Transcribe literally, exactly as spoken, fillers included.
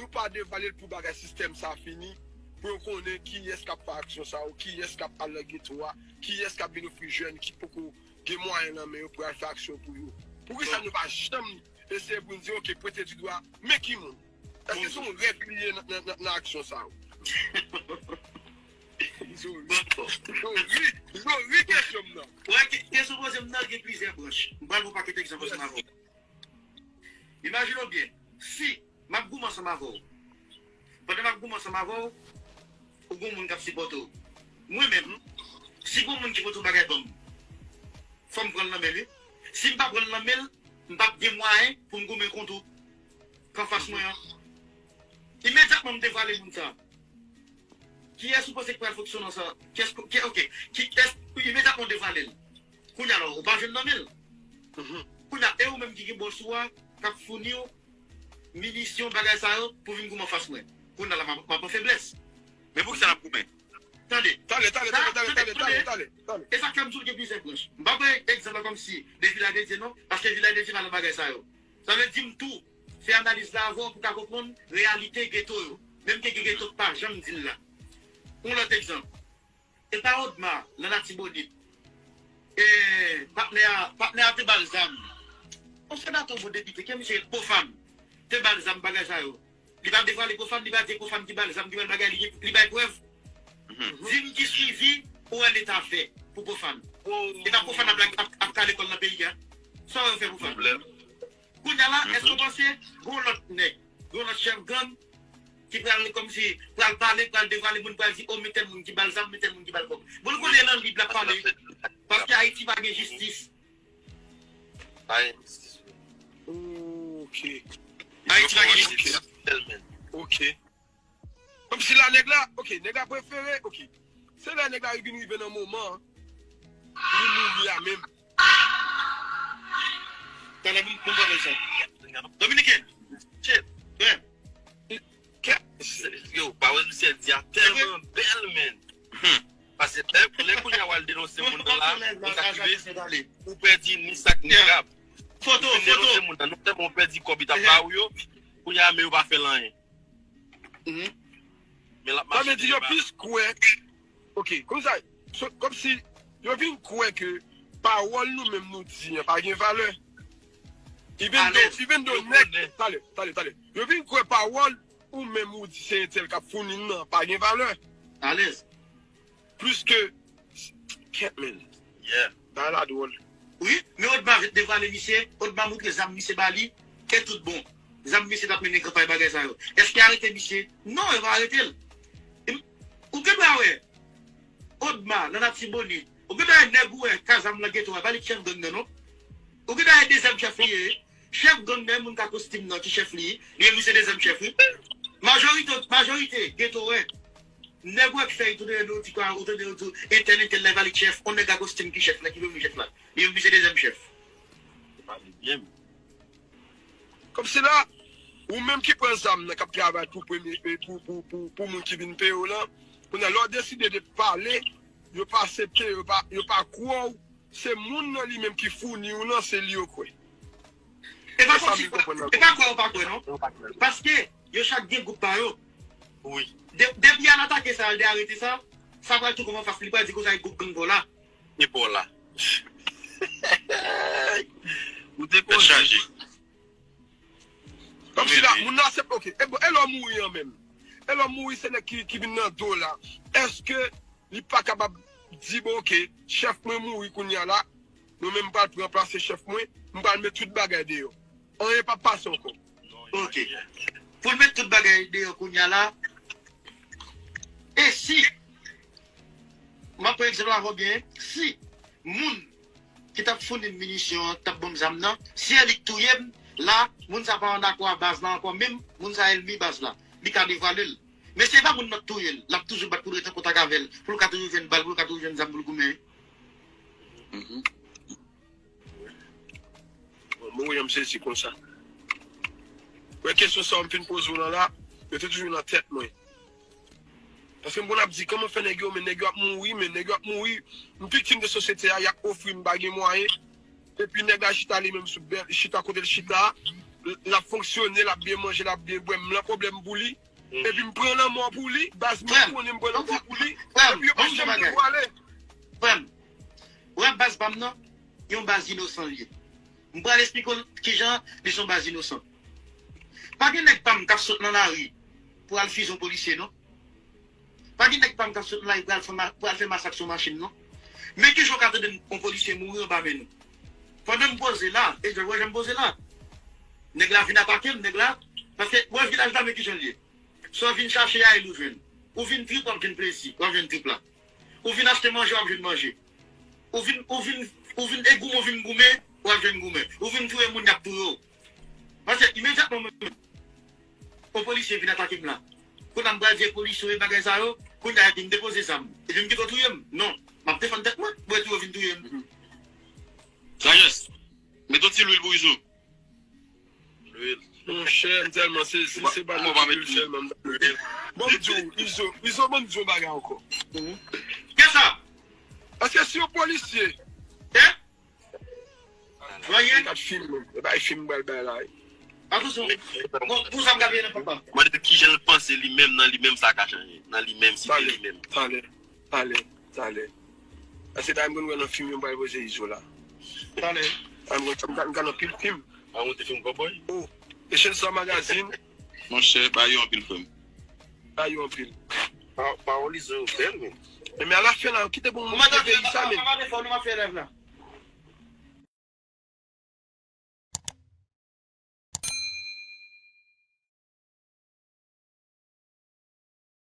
nou pa devwale l pou bagay sistèm sa fini, pou yo konnen kiyès k ap fè aksyon sa yo, kiyès k ap al nan geto a, kiyès k ap vin ofri jèn ki poko gen mwayen nan men yo pou y al fè aksyon pou yo. Poukisa nou pa janm eseye pou n di, oke, pwente di dwa, men ki moun? Èske se yon règ li ye nan, nan, nan, nan aksyon sa yo? Zori, zori, zori kesyon m nan. Wè, ke- kesyon poze m nan gen plizyè branch. M pral pran pakèt egzanp ansanm avè w. Imajine w byen, si m ap goumen ansanm avè w, pandan m ap goumen ansanm avè w, ou gen moun k ap sipòte w. Mwen menm, si gen moun ki pote yon bagay ban m, fò m pran l nan men li. Si m pa pran l nan men l, m p ap gen mwayen pou m goumen kont ou k anfas mwen an. Imedyatman m devwale moun sa. Kiyès ou panse ki pral fonksyone sa? Kiyès, ki, oke, kiyès, imedyatman w devwale l. Kounye a la, ou pa jwenn nan men l. Kounye a, e ou menm ki gen bòs ou a, k ap founi w minisyon, bagay sa yo, pou vin goumen anfas mwen. Kounye a la, m ap, m ap an feblès. Men poukisa n ap goumen? Tande. Tande, tande, tande, tande, tande, tande, tande, tande. E sa k fè m di w gen plizyè branch. M pa pran egzanp la kòmsi de Vilaj de Dye non, paske Vilaj de Dye pa nan bagay sa yo. Sa vle di m tou, fè analiz la avè w pou w ka konprann reyalite geto yo. Menm ke gen geto k pa janm di l la. Yon lòt egzanp. E pa Odma, nan Latibonit. E patnè a, patnè a te ba l zam. Yon senatè, yon bon depite, ke misye rele Pwofàn, te ba l zam, bagay sa yo. Li pa devwale Pwofàn, li pa di Pwofàn ki ba l zam, ki ba l bagay, li, li bay prèv. Di m ki swivi ou wè Leta fè pou Pwofàn. E pa Pwofàn ap, ap, ap kale kò l nan peyi a. Sa w wè yo fè Pwofàn? Kounye a la, èske w panse gon lòt nèg, gon lòt chèf gang ki pral kòmsi, pral pale, pral devwale moun, pral di, o, men tèl moun ki ba l zam, men tèl moun ki ba l kòb? Bon, l konnen nan lib l ap pale. Paske Ayiti pa gen jistis. Pa gen jistis. Ok. Ayiti pa gen jistis. Ok. Kòmsi la nèg la, ok, nèg la prefere, ok. Se lè nèg la vin rive nan moman an, li mouri a menm. Talè pou m, pou m pale sa. Dominiken. Shit. Ben. Kè- Yo, pawòl misye di a tèlman bèl, men. Paske lè, lè kounye a w al denonse moun nan la, ou sa k rive, ou pèdi ni sa k ni rab. Foto, foto. Ou fin denonse moun nan, non sèlman ou pèdi kòb li t ap ba ou yo, kounye a men yo pa fè l anyen. Men l ap mache dèyè. Sa vle di yo plis kwè, ok, kòmsa, kòmsi yo vin kwè ke pawòl nou menm nou di an pa gen valè. Even though, even though nèg, talè, talè, talè. Yo vin kwè pawòl ou menm ou di se entèl k ap founi l nan pa gen valè. Alèz. Plis ke, kèt men. Yeah. Bagay la dwòl. Wi, men Odma devwale misye, Odma moutre zam misye ba li, e tout bon. Zam misye t ap mennen kanpay bagay sa yo. Èske yo arete misye? Non, yo pa arete l. Ou gen dwa wè Odma nan Latibonit. Ou gen dwa wè nèg ou wè ka zam nan geto a, pa li k chèf gang nan non. Ou gen dwa wè dezyèm chèf li ye. Chèf gang nan, moun ka kostim nan ki chèf li, li menm li se dezyèm chèf wi. Majorite, majorite geto wè. Nèg ou wè k fè yo toudeyò, nou di kwa, ou tande yo di entèl, entèl la vale chèf, on nèg a kostim ki chèf la, ki premye chèf la. Li menm li se dezyèm chèf. Ou pale byen. Kòmsi la, ou menm ki pran zam nan k ap travay pou premye, e, pou, pou, pou, pou moun ki vin peye w lan, kounye a lè w deside de pale, yo pa aksepte, yo pa, yo pa kwè w, se moun nan li menm ki founi w lan, se li yo kwè. E pa kòmsi, e pa kwè yo pa kwè non. Paske yo chak gen gwoup pa yo. Wi. De, depi y al atake sa, al de arete sa, sa pral tou kòman fas li pral di konsa e gwoup gang pa w la. E pa w la. Ou te konnen. Tèt chaje. Kòmsi la, moun nan aksepte, ok. E bon, e lè w mouri an menm? E lè w mouri, se nèg ki, ki vin nan do w la. Èske li pa kapab di, bon, ok, chèf mwen mouri kounye a la, mwen menm m pral ranplase chèf mwen, m pral met tout bagay deyò. Anyen p ap pase ankò. Ok. Pou l met tout bagay deyò kounye a la, e si, m ap pran egzanp la avè w byen, si moun ki t ap founi m minisyon an, t ap ban m zam nan, si e li k touye m, la, moun sa pa an akò a baz la ankò, menm moun sa ènmi baz la, li ka devwale l. Men si e pa moun nan k touye l, l ap toujou bat pou l ret an kontak avè l, pou l ka toujou jwenn bal, pou l ka toujou jwenn zam pou l goumen. Mhm. Bon, mwen, m sezi konsa. Wè kesyon sa w m fin poze w lan la, yo te toujou nan tèt mwen. Paske m konn ap di, kòman fè nèg yo, men nèg yo ap mouri, men nèg yo ap mouri. M viktim de sosyete a, y ap ofri m, m pa gen mwayen. Epi nèg la chita li menm sou bèl, chita kote l chita a. l ap fonksyone, l ap byen manje, l ap byen bwè, m lan pwoblèm pou li. Epi m pran lanmò pou li, baz mwen konnen m pran lanmò pou li. Epi yo pa janm devwale. Frè m, wè baz pa m nan, yon baz inosan li ye. M pral esplike w kijan li se yon baz inosan. Pa gen nèg pa m k ap sot nan lari pou al fize yon polisye, non. Pa gen nèg pa m k ap sot nan lari pou al fè ma- pou al fè masak sou machin, non. Men kijan w ka tande yon polisye mouri anba men nou. Pandan m poze la, e jan w wè jan m poze la. Nèg la vin atake m, nèg la. Paske, wè vilaj la, men kijan l ye. Sa w vin chache a, e l ou jwenn. Ou vin trip, w ap jwenn plezi, w ap jwenn trip la. Ou vin achte manje, w ap jwenn manje. Ou vin, ou vin, ou vin e goumen, ou vin goumen, w ap jwenn goumen. Ou vin touye moun, y ap touye w. Paske imedyatman mwen menm, yon polisye vin atake m la. Kounye a m pral di polisye yo e bagay sa yo, kounye a epi m depoze zam. Epi m kite w touye m. Non, m ap defann tèt mwen, pou epi yo vin touye m. Sagesse, mete yon ti lwil pou Izo. Monchè, m tèlman sezi, se pa nan figi l sèlman m ta leve. Bon, m di w, Izo, Izo, ban m di w yon bagay ankò. Kisa? Paske si yon polisye, eh? Anyen? Gad fim, e bay fim m pral bay la. Atansyon. Bon, pou sa m gade nan papa. Mande kijan l panse li menm nan li menm sa ka chanje. Nan li menm, si se li menm. Talè, talè, talè. Paske talè m konn wè nan fim yo m pral poze Izo la. Talè. Talè m konn m ka nan pil fim. A monte fim kòbòy. Oh, Echèl sa magazin. Monchè, ba yo anpil frè m. Ba yo anpil. Pawòl Izo yo bèl men. Men alafen la, kite pou mwen kite peyi sa men.